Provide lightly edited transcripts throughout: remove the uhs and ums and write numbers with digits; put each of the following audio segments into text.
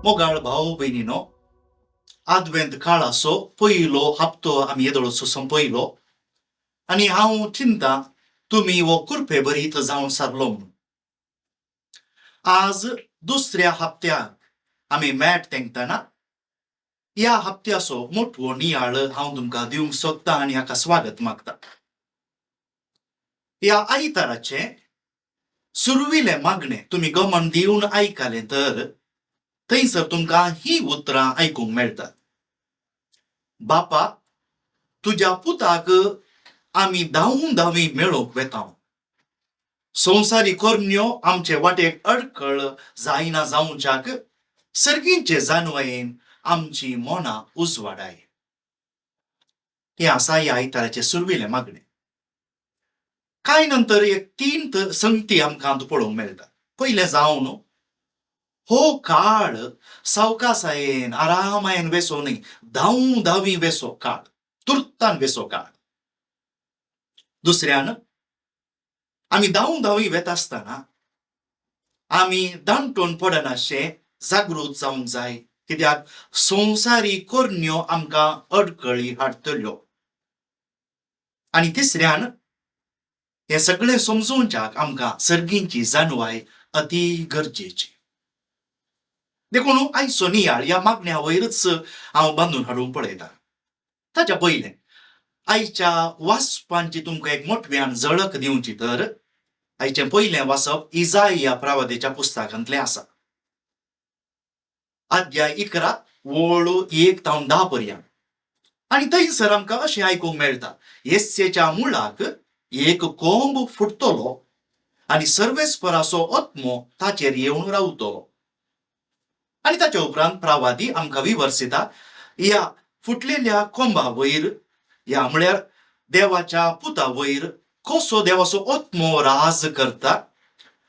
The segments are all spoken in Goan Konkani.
मोगाळ भाव भयणीनो, आदवेंत काळाचो पयलो हप्तो आमी येदोळचो संपयलो आनी हांव चिंता तुमी हो कुरपे बरीत जावन सारलो म्हणून. आज दुसऱ्या हप्त्याक आमी मॅट तेंकतना ह्या हप्त्याचो मोटवो नियाळ हांव तुमकां दिवंक सोदता आनी हाका स्वागत मागता. ह्या आयताराचें सुरविलें मागणें तुमी गमन दिवन आयकलें तर थंयसर तुमकां ही उतरां आयकूंक मेळटात. बापा, तुज्या पुताक आमी धांवून धांवी मेळोवंक वेता. संवसारी करण्यो आमचे वाटेक अडकळ जायना जावच्याक सर्गींचे जानवयेन आमची मनां उजवाडाय. हें आसा ह्या आयताराचें सुरविलें मागणें. कांय नंतर एक तीन संगती आमकां पळोवंक मेळटा. पयलें जावन हो काळ सावकासायेन आरामायेन वेसो न्हय, धांव धांवी वेसो काळ, तुर्तान वेसो काळ. दुसऱ्यान आमी धांव धांवी वेता आसतना आमी दांटून पडनाशें जागृत जावंक जाय, कित्याक संवसारी करण्यो आमकां अडकळी हाडटल्यो. आनी तिसऱ्यान हें सगळें समजोवच्याक आमकां सर्गींची जाणवाय अती गरजेची. देखून आयचो नियाळ ह्या मागण्या वयरच हांव बांदून हाडूंक पळयता. ताच्या पयलें आयच्या वाचपांची तुमकां एक मोटव्यान झळक दिवची तर आयचें पयलें वाचप इजाय ह्या प्रावादेच्या पुस्तकांतलें आसा. अध्याय 11 वळ 1 तावन 10 पर्यंत. आनी थंयसर आमकां अशें आयकूंक मेळटा, येस्सेच्या मुळाक एक कोंब फुटतलो आनी सर्वेस्पराचो आत्मो ताचेर येवन रावतलो. आनी ताच्या उपरांत प्रावादी आमकां विवर्सिता ह्या फुटलेल्या कोंबा वयर, ह्या म्हळ्यार देवाच्या पुता वयर कसो देवाचो आत्मो राज करता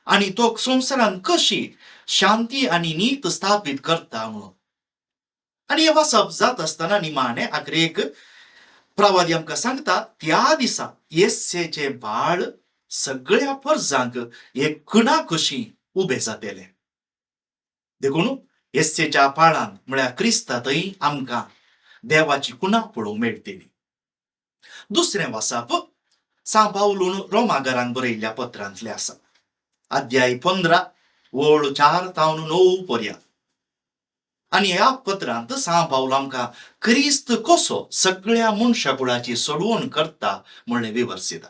आनी तो संवसारान कशी शांती आनी नीत स्थापीत करता म्हणून. आनी हें वाचप जाता आसतना निमाणें आखरेक प्रावादी आमकां सांगता, त्या दिसा येस्सेचें बाळ सगळ्या परजांक एक कणा कशी उबें जातलें. देखून येस्सेच्या पाळान म्हळ्यार क्रिस्ता थंय आमकां देवाची कुणा पळोवंक मेळटली. दुसरें वाचप सां पावलून रोमागरांक बरयल्ल्या पत्रांतलें आसा. अध्याय 15 वळ 4 तावन 9 पर्यंत. आनी ह्या पत्रांत सां पावल आमकां क्रिस्त कसो सगळ्या मनशा कुळाची सोडवण करता म्हणलें विवर्सिता.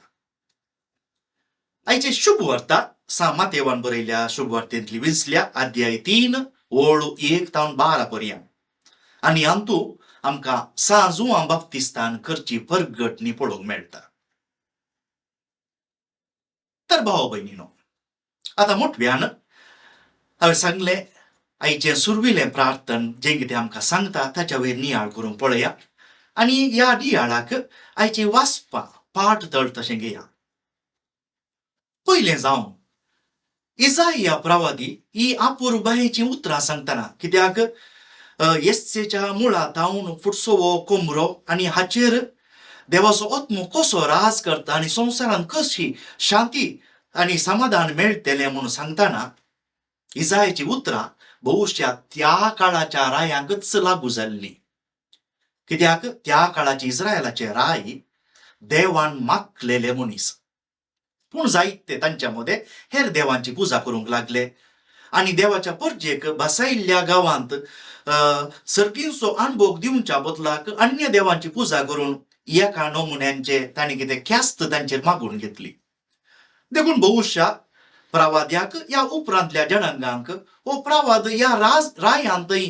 आयचे शुभ वार्ता सां मातेवान बरयल्ल्या शुभ वार्तेंतली विंचल्या, अध्याय 3 वळ 1 तावन 12 पर्यंत. आनी हातूंत आमकां सां जुवां बाप्तिस्तान करची परगटणी पळोवंक मेळटा. तर भाव भयणीनो, आतां मोटव्यान हांवें सांगलें आयचें सुरविलें प्रार्थन जें कितें आमकां सांगता ताच्या वयर नियाळ करूंक पळया आनी ह्या नियाळाक आयचें वाचपां पाठ तळ तशें घेया. पयलें जावन इजाया प्रवादी ही आपुरबायेचीं उतरां सांगतना, कित्याक येस्सेच्या मुळा तावन फुटसो हो कोमरो आनी हाचेर देवाचो आत्मो कसो राज करता आनी संवसारांत कशी शांती आनी समाधान मेळटलें म्हणून सांगतना इजायाची उतरां बहुशा त्या काळाच्या रायांकच लागू जाल्लीं. कित्याक त्या काळाचे इस्रायलाचे राय देवान मागलेले मनीस, पूण जायते तांच्या मदें हेर देवांची पुजा करूंक लागले आनी देवाच्या परजेक बसायल्ल्या गांवांत सर्गींचो अणभोग दिवच्या बदलाक अन्य देवांची पुजा करून एका नमुन्यांचे तांणी कितें ख्यास्त तांचेर मागून घेतली. देखून बहुशा प्रवाद्याक ह्या उपरांतल्या जनांगांक हो प्रवाद ह्या राज रायांतय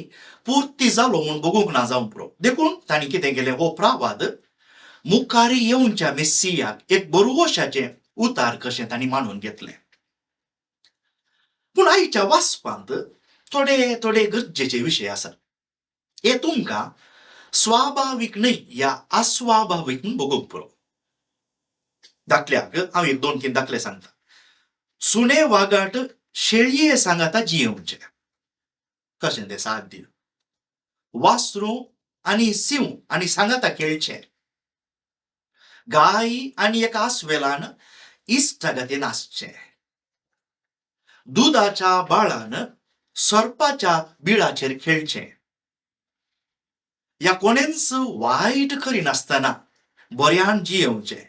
पुर्ती जालो म्हूण बगूंक ना जावंक पुरो. देखून तांणी कितें केलें, हो प्रवाद मुखार येवच्या मेस्सियाक एक बरवशाचें उतार कशें तांणी मानून घेतलें. पूण आयच्या वाचपांत थोडे थोडे गरजेचे विशय आसात. हे तुमकां स्वाभावीक न्हय या अस्वाभावीक म्हूण बगूंक पुरो. दाखल्याक हांव एक 2-3 दाखले सांगता. सुणे वागाट शेळये सांगाता जियेवचें कशें तें साध्य, वासरूं आनी सिंव आनी सांगाता खेळचें, गाय आनी एका आस्वेलान इश्टागतीन आसचें, दुदाच्या बाळान सोरपाच्या बिळाचेर खेळचें ह्या कोणेंच वायट करिनासतना बऱ्यान जियेवचें,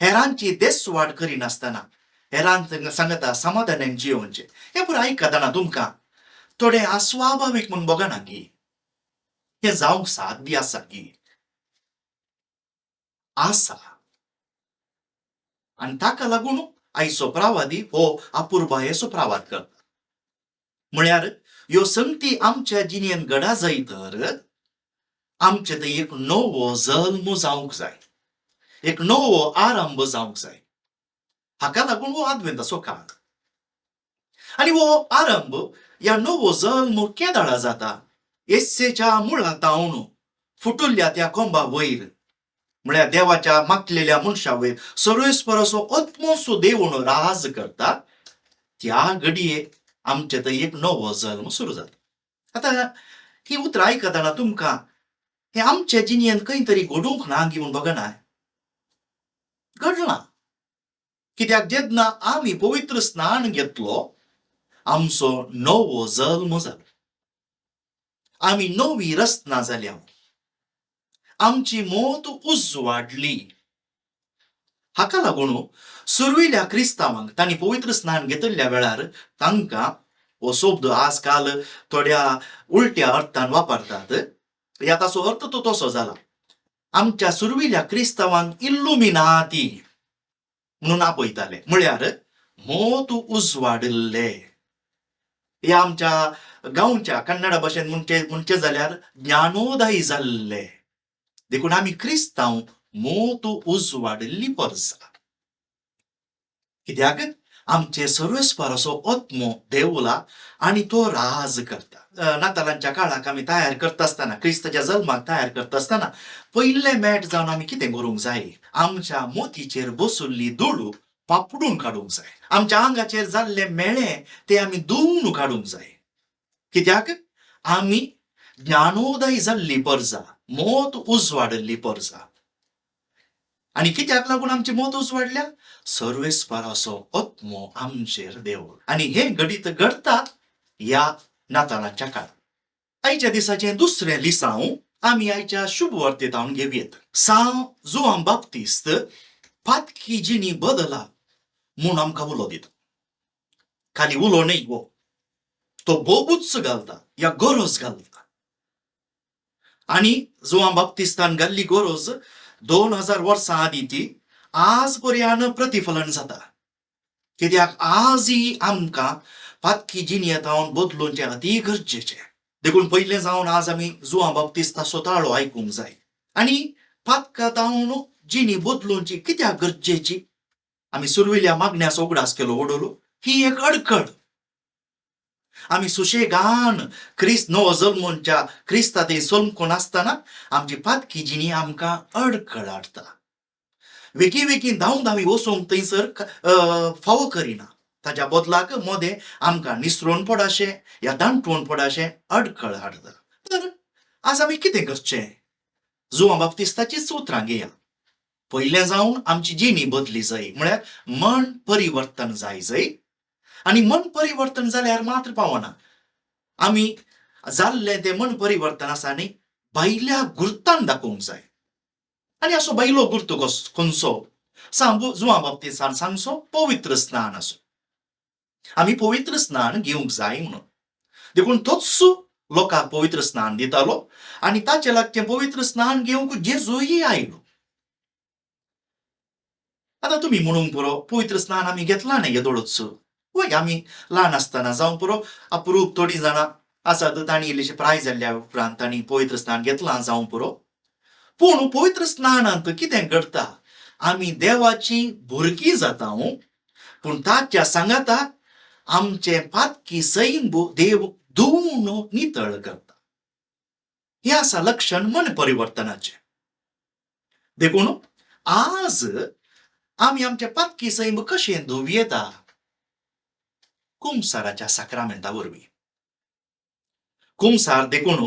हेरांची देसवाड करिनासतना हेरांक सांगता समाधानान जियेवचें. हें पुराय आयकतना तुमकां थोडें अस्वाभावीक म्हूण भोगना गी? हें जावंक साध्य आसा गी? आसा. आनी ताका लागून आयचो प्रावादी हो अपुरबायेचो प्रावाद करता. म्हळ्यार ह्यो संगती आमच्या जिणेंत घडा जाय तर आमचे थंय एक नवो जल्म जावंक जाय, एक नवो आरंभ जावंक जाय. हाका लागून हो आदवेंताचो काळ आनी हो आरंभ ह्या नवो जल्म केदाळा जाता? येस्सेच्या मुळा तावन फुटुल्ल्या त्या कोंबा वयर, म्हळ्यार देवाच्या मागलेल्या मनशा वयर सर्वेस्पराचो आत्मोसो देवून राज करता त्या घडये आमचे थंय एक नवो जल्म सुरू जाता. आतां ही उतरां आयकतना तुमकां हें आमचे जिणेंत खंय तरी घडूंक ना घेवन बगना? घडलां. कित्याक जेन्ना आमी पवित्र स्नान घेतलो आमचो नवो जल्म जालो, आमी नवी रचना जाल्या, आमची मोत उजवाडली. हाका लागून सुरविल्या क्रिस्तांवांक तांणी पवित्र स्नान घेतिल्ल्या वेळार तांकां हो शब्द आजकाल थोड्या उलट्या अर्थान वापरतात, ह्या ताचो अर्थ तो तसो जाला. आमच्या सुरविल्या क्रिस्तांवांक इल्लुमिनाती म्हणून आपयताले, म्हळ्यार मोत उजवाडिल्ले. ह्या आमच्या गांवच्या कन्नडा भाशेन म्हणचे जाल्यार ज्ञानोदय जाल्ले. देखून आमी क्रिस्तांव मोत उजवाडिल्ली परसा, कित्याक आमचे सर्वेस्पराचो आत्मो देवला आनी तो राज करता. नातालांच्या काळाक आमी तयार करता आसतना, क्रिस्ताच्या जल्माक तयार करता आसतना पयलें मेट जावन आमी कितें करूंक जाय? आमच्या मोतीचेर बसुल्ली दुडू पापडून काडूंक जाय. आमच्या आंगाचेर जाल्ले मेळे ते आमी धुवन काडूंक जाय. कित्याक आमी ज्ञानोदय जाल्ली परजा, मोत उजवाडिल्ली परजा. आनी कित्याक लागून आमची मोत उजवाडल्या? सर्वेस्पराचो आत्मो आमचेर देव. आनी हें घडीत घडता ह्या नातालांच्या काळार. आयच्या दिसाचें दुसरें लिसांव आमी आयच्या शुभ वार्तेतावन घेवयेत. सांव जुआं बाप्तिस्त पातकी जिणी बदला म्हूण आमकां उलो दिता. खाली उलो न्हय हो, तो बोबूच घालता या गरज घालता. आनी जुआं बाप्तिस्तान घाल्ली गरज 2000 वर्सां आदीं ती आज पर्यान प्रतिफलन जाता. कित्याक आजय आमकां पातकी जिणयेंत बदलूंचें अती गरजेचें. देखून पयलें जावन आज आमी जुआं बाप्तिस्ताचो ताळो आयकूंक जाय. आनी पातका तावन जिणी बदलूंची कित्याक गरजेची? आमी सुरविल्या मागण्याचो उगडास केलो वडोलो, ही एक अडकळ. आमी सुशेगान क्रिस्त नवो जल्मूनच्या क्रिस्ता थंय सोलमकून आसतना आमची पातकी जिणी आमकां अडकळ हाडटा. वेगीं वेगीं धांवन धांवी वचूंक थंयसर फावो करिना. ताच्या बदलाक मदें आमकां निसरून पडाशें या दांटवून पडाशें अडकळ हाडटा. तर आज आमी कितें करचें? जुआं बाप्तिस्ताचीच उतरां घेया. पयलें जावन आमची जिणी बदली जाय, म्हळ्यार मन परिवर्तन जाय जाय. आनी मन परिवर्तन जाल्यार मात्र पावना, आमी जाल्लें तें मन परिवर्तन आसा न्ही भायल्या गुर्तान दाखोवंक जाय. आनी असो भायलो गुर्त खंयचो? सांगू जुआं बाप्तिस्तान सांगचो पवित्र स्नान आसो, आमी पवित्र स्नान घेवंक जाय म्हणून. देखून तोच लोकांक पवित्र स्नान दितालो आनी ताचे लागचें पवित्र स्नान घेवंक जेजूय आयलो. आतां तुमी म्हणूंक पुरो, पवित्र स्नान आमी घेतलां न्ही येदोळूच. वय, आमी ल्हान आसतना जावं पुरो, अप्रूप थोडीं जाणां आसात तांणी इल्लीशी प्राय जाल्ल्या उपरांत तांणी पवित्र स्नान घेतलां जावं पुरो. पूण पवित्र स्नानांत कितें घडटा? आमी देवाची भुरगीं जाता, पूण ताच्या सांगाता आमचें पातकी सैम देव धुवन नितळ करता. हें आसा लक्षण मन परिवर्तनाचें. देखून आज आमी आमचें पातकी सैम कशें धुवयेता? कुमसाराच्या साक्रामेंता वरवीं. कुमसार देखून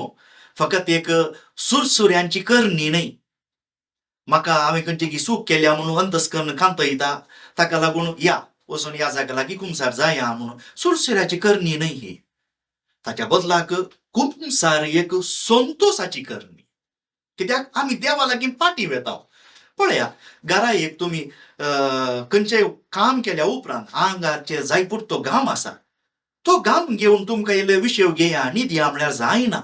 फकत एक सुरसुऱ्यांची करणी न्हय. म्हाका हांवें खंयची चूक केल्या म्हणून अंतस्कर्ण कांतयता, ताका लागून या वचून ह्या जाग्या लागीं कुमसार जाया म्हणून सुरसुऱ्याची करणी न्हय ही. ताच्या बदलाक कुमसार एक संतोसाची करणी, कित्याक आमी देवा लागीं फाटीं वेता. पळया, घरा एक तुमी खंयचें काम केल्या उपरांत आंगाचेर जाय पुरतो घाम आसा, तो घाम घेवन तुमकां इल्ले विशेव घेया न्हिदया म्हळ्यार जायना.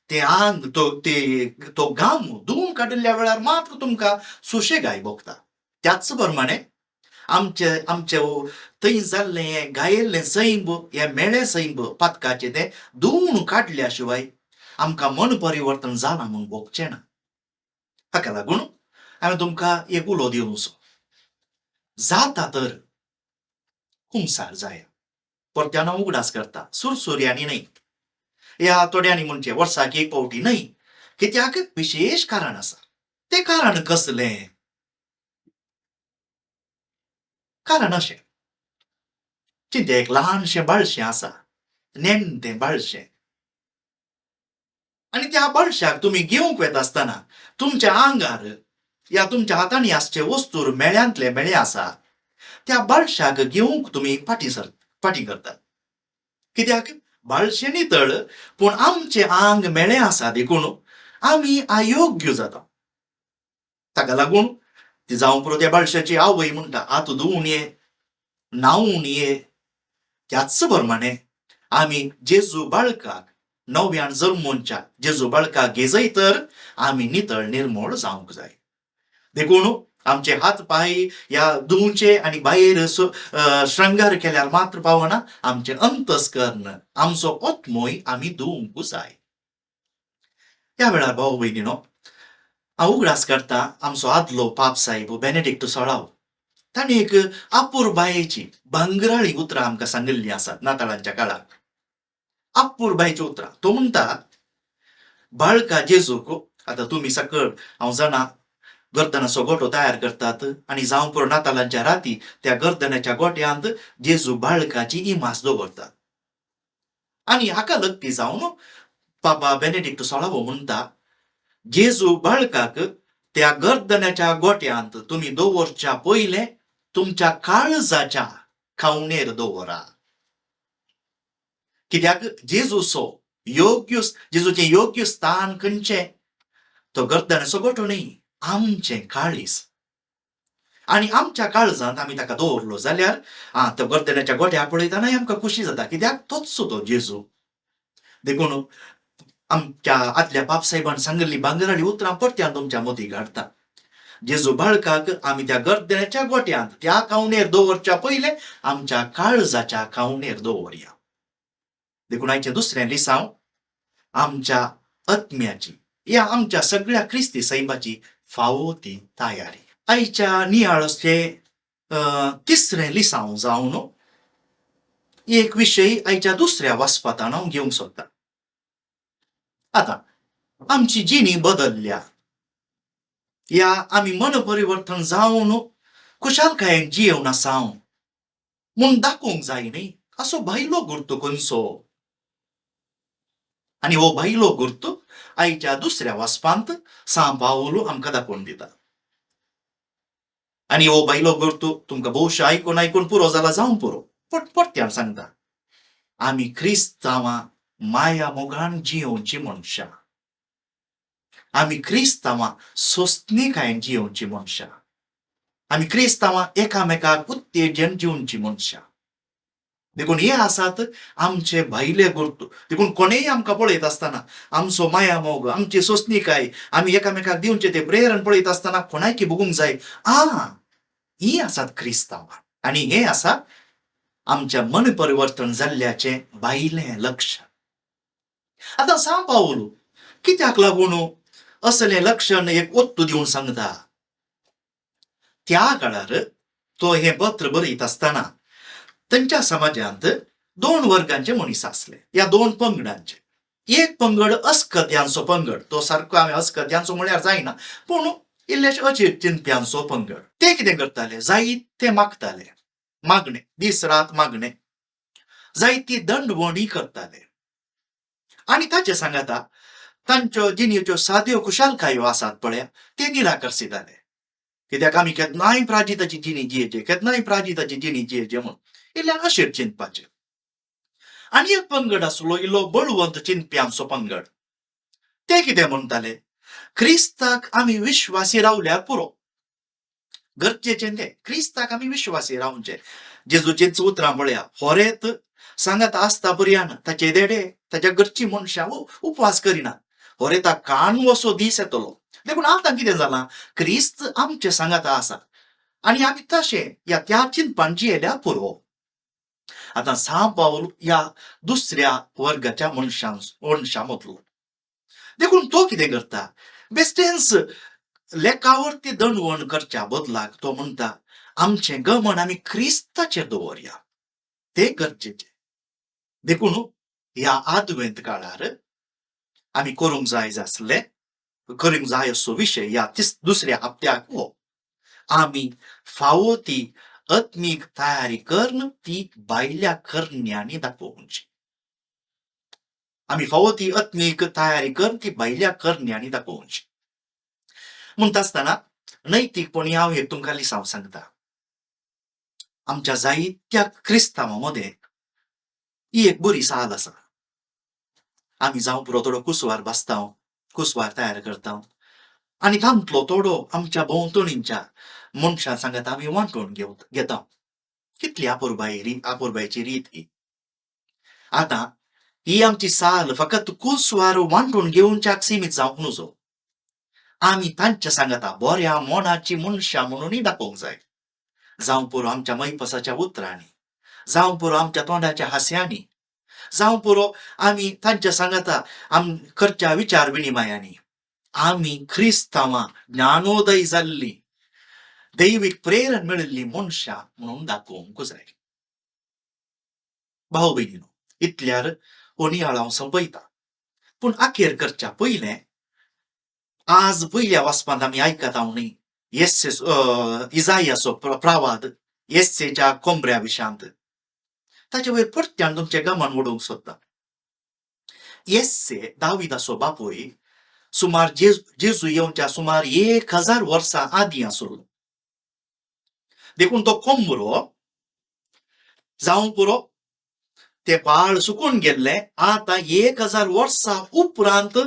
ते आंग तो ते तो घाम धुवून काडिल्ल्या वेळार मात्र तुमकां सुशेगाय भोगता. त्याच प्रमाणे आमचे आमचे थंय जाल्लें हें गायिल्लें सैंब, हें मेळें सैंब पातकाचें, तें धुवून काडल्या शिवाय आमकां मन परिवर्तन जालां म्हूण भोगचें ना. हाका लागून हांवें तुमकां एक उलो दिवचो, जाता तर कुमसार जाया. परत्यान हांव उगडास करता, सुरसुऱ्यांनी न्हय, ह्या थोड्यांनी म्हणचें वर्साक एक फावटी न्हय, कित्याक विशेश कारण आसा. तें कारण कसलें? कारण अशें, चिंत्या एक ल्हानशें बाळशें आसा, नेणटें बाळशें, आनी त्या बाळशाक तुमी घेवंक वेता आसतना तुमच्या आंगार या तुमच्या हातांनी आसचे वस्तूर मेळ्यांतले मेळे आसा, त्या बाळशाक घेवंक तुमी फाटीं सर फाटीं करतात. कित्याक बाळशें नितळ, पूण आमचें आंग मेळें आसा, देखून आमी अयोग्य जाता. ताका लागून ती जावं पुरो त्या बाळशाची आवय म्हणटा, हात धुवून ये, न्हांवून ये. त्याच प्रमाणे आमी जेजू बाळकाक, नव्यान जल्मोनच्या जेजू बाळकाक घेजय तर आमी नितळ निर्मोळ जावंक जाय. देखून आमचे हात पांय ह्या धुवचे आनी भायर श्रृंगार केल्यार मात्र पावना, आमचें अंतस्कर्ण, आमचो आत्मोय आमी धुवंक जाय. ह्या वेळार भाव भयणीनो, हांव उगडास करता आमचो आदलो पाप साहेब बेनेडिक्ट सोळाव, ताणें एक अपुरबायेची भांगराळी उतरां आमकां सांगिल्लीं आसात नाताळांच्या काळार. अपुरबायेची उतरां. तो म्हणटा, बाळका जेजूक आतां तुमी सकळ हांव जाणा गर्दनाचो गोटो तयार करतात आनी जावं पुरो नातालांच्या राती त्या गर्दनाच्या गोट्यांत जेजू बाळकाची इमास दवरतात. आनी हाका लगती जावन बाबा बेनेडिक्ट सोळावो म्हणटा, जेजू बाळकाक त्या गर्दनाच्या गोट्यांत तुमी दवरच्या पयलें तुमच्या काळजाच्या खावणेर दवरा, कित्याक जेजूचो योग्य, जेजूचें योग्य स्थान खंयचें? तो गर्दनाचो गोटो न्हय, आमचें काळीज. आनी आमच्या काळजांत आमी ताका दवरलो जाल्यार आं तो गर्दनाच्या गोट्याक पळयतनाय आमकां खोशी जाता, कित्याक तोच तो जेजू. देखून आमच्या आदल्या बापसाहेबान सांगिल्ली भांगराळी उतरां परत्यान तुमच्या मती घाडटा, जेजू बाळकाक आमी त्या गर्दनाच्या गोट्यांत त्या खावणेर दवरच्या पयलें आमच्या काळजाच्या खावणेर दवरया. देखून आयचें दुसरें लिसांव आमच्या आत्म्याची या आमच्या सगळ्या क्रिस्ती सैमाची फावो ती तयारी. आयच्या नियाळचे तिसरें लिसांव जावन एक विशय आयच्या दुसऱ्या वाचपातान हांव घेवंक सोदतां. आतां आमची जिणी बदल्ल्या या आमी मन परिवर्तन जावन खुशालकायेन जियेवन आसा म्हूण दाखोवंक जाय न्ही, असो भायलो गुर्तो खंयचो? आनी हो भायलो गुर्तो आयच्या दुसऱ्या वाचपांत सां पावलो आमकां दाखोवन दिता. आनी हो भायलो गुर्तो तुमकां भोवशा आयकून आयकून पुरो जाला जावं पुरो, पूण परत्यान सांगता, आमी क्रिस्तांवां माया मोगान जियोवची मनशां, आमी क्रिस्तांवां सोंसणीकायेन जियोवची मनशां, आमी क्रिस्तांवां एकामेकाक उत्तेजन दिवची मनशां. देखून हे आसात आमचे भायले गुर्त. देखून कोणेय आमकां पळयत आसतना आमचो माया मोग, आमची सोंसणीकाय, आमी एकामेकाक दिवचें तें प्रेरण पळयत आसतना कोणायकी भोगूंक जाय, आ हीं आसात क्रिस्तांवां. आनी हें आसा आमच्या मन परिवर्तन जाल्ल्याचें भायलें लक्षण. आतां सांव पावल कित्याक लागून असलें लक्षण एक ओत्तू दिवन सांगता? त्या काळार तो हें पत्र बरयत आसतना तांच्या समाजांत दोन वर्गांचे मनीस आसले, ह्या दोन पंगडांचे. एक पंगड अस्कत्यांचो पंगड, तो सारको आमी अस्कत्यांचो म्हळ्यार जायना, पूण इल्लेशे अचीत चिंतप्यांचो पंगड. ते कितें करताले, जायते मागताले, मागणे, दीस रात मागणे, जायती दंडवणी करताले. आनी ताचे सांगाता तांच्यो जिणेच्यो साद्यो खुशालकायो आसात पळया, ते निराकर्सिताले. कित्याक आमी केन्नाय प्राजिताची जिणी जियेचे, केन्नाय प्राजिताची जिणी जियेचे म्हूण इल्लें अशेर चिंतपाचें. आनी एक पंगड आसलो इल्लो बळवंत चिंतप्यांचो पंगड. ते कितें म्हणटाले, क्रिस्ताक आमी विश्वासी रावल्यार पुरो, गरजेचें तें, क्रिस्ताक आमी विश्वासी रावचें. जेजूचींच उतरां पळया, होरेत सांगात आसता पर्यान ताचे देडे ताच्या घरचीं मनशां उपवास करिना, होरेता काणू असो दीस येतलो. देखून आतां कितें जालां, क्रिस्त आमचे सांगाता आसा आनी आमी तशें ह्या त्या चिंतपान जियेल्यार पुरो. आतां सां पावल ह्या दुसऱ्या वर्गाच्या मनशां मदलो, देखून तो कितें करता, बेश्टेंच लेखावरती दणवण करच्या बदलाक तो म्हणटा आमचें गमन आमी क्रिस्ताचेर दवरया, तें गरजेचें. देखून ह्या आदवेंत काळार आमी करूंक जाय आसले, करूंक जाय असो विशय ह्या दुसऱ्या हप्त्याक हो, आमी फावो ती आत्मीक तयारी करून ती भायल्या करण्यांनी दाखोवची. आमी फावो ती आत्मीक तयारी करून ती भायल्या करण्यांनी दाखोवची. म्हणटा आसतना नैतीकपणी हांव एक तुमकां लिसांव सांगता, आमच्या जायत्या क्रिस्तांवां मदें ही एक बरी साल आसा. आमी जावं पुरो थोडो कुसवार भाजता, कुसवार तयार करता आनी तांतलो थोडो आमच्या भोंवतणीच्या मनशां सांगात आमी वांटून घेता. कितली आपुरबायची रीत ही. आतां ही आमची साल फकत कुसवार वांटून घेवच्याक सीमीत जावंक नुजो, आमी तांच्या सांगाता बऱ्या मनाची मनशां म्हणूनय दाखोवंक जाय. जावं पुरो आमच्या मैपसाच्या उतरांनी, जावं पुरो आमच्या तोंडाच्या हास्यांनी, जावं पुरो आमी तांच्या सांगाता आम करच्या विचार विनिमयांनी, आमी क्रिस्तांवां ज्ञानोदय जाल्ली दैवीक प्रेरण मेळिल्ली मनशां म्हणून दाखोवंक जाय. भाव भयणीनो, इतल्यार हो नियाळ हांव सोंपयता, पूण अखेर करच्या पयलें आज पयल्या वाचपांत आमी आयकता न्ही येस्से इजायाचो प्रवाद येस्सेच्या कोंबऱ्या विशांत, ताचे वयर परत्यान तुमचें गमन ओडूंक सोदता. येस्से दाविदाचो बापूय सुमार जेजू येवच्या सुमार 1000 वर्सां आदीं आसलो. देखून तो कोंबरो जावं पुरो ते बाळ सुकून गेल्ले, आतां 1000 वर्सां उपरांत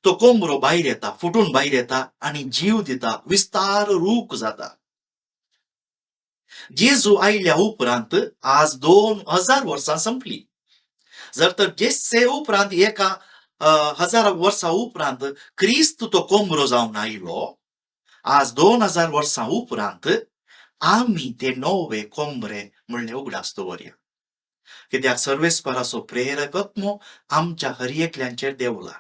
तो कोंबरो भायर येता, फुटून भायर येता आनी जीव दिता, विस्तार रूख जाता. जेजू आयल्या उपरांत आज 2000 वर्सां संपली. जर तर जेसे उपरांत 1000 वर्सां उपरांत क्रिस्त तो कोंबरो जावन आयलो, आज 2000 वर्सां उपरांत आमी ते नवे कोंबरे म्हणले उगडास दवरया. कित्याक सर्वेस्पराचो प्रेरक आत्मो आमच्या हर एकल्यांचेर देंवला.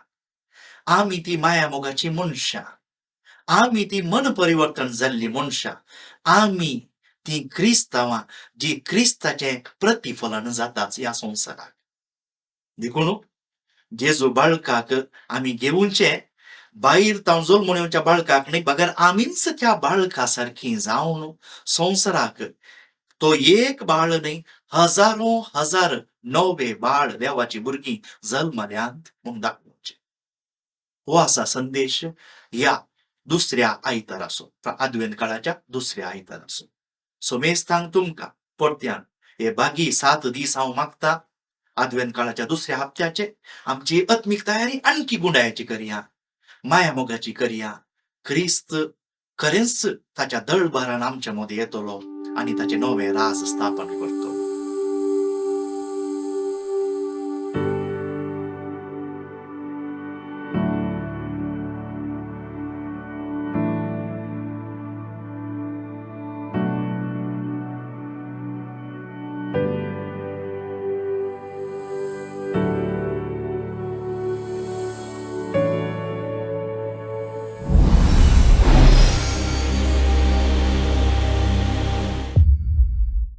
आमी ती माया मोगाची मनशां, आमी ती मन परिवर्तन जाल्ली मनशां, आमी ती क्रिस्तांवां जी क्रिस्ताचें प्रतिफलन जाताच ह्या संवसाराक. देखून जेजू बाळकाक आमी घेवचें, भायर तावन जल्मून येवच्या बाळकाक न्ही, बगर आमीच त्या बाळका सारकी जावन संवसाराक तो एक बाळ न्ही, हजारो हजार नवे बाळ देवाची भुरगीं जल्मल्यांत म्हूण दाखोवचें. हो आसा संदेश ह्या दुसऱ्या आयताराचो, आदवेंत काळाच्या दुसऱ्या आयताराचो. सोमेस्तांक तुमकां परत्यान हे बागी 7 दीस हांव मागता आदवेंत काळाच्या दुसऱ्या हप्त्याचे आमची आत्मीक तयारी आणखी गुंडायाची करया, माया मोगाची करया. क्रिस्त खरेंच ताच्या दळभरान आमच्या मदें येतलो आनी ताचें नवें राज स्थापन करतलो.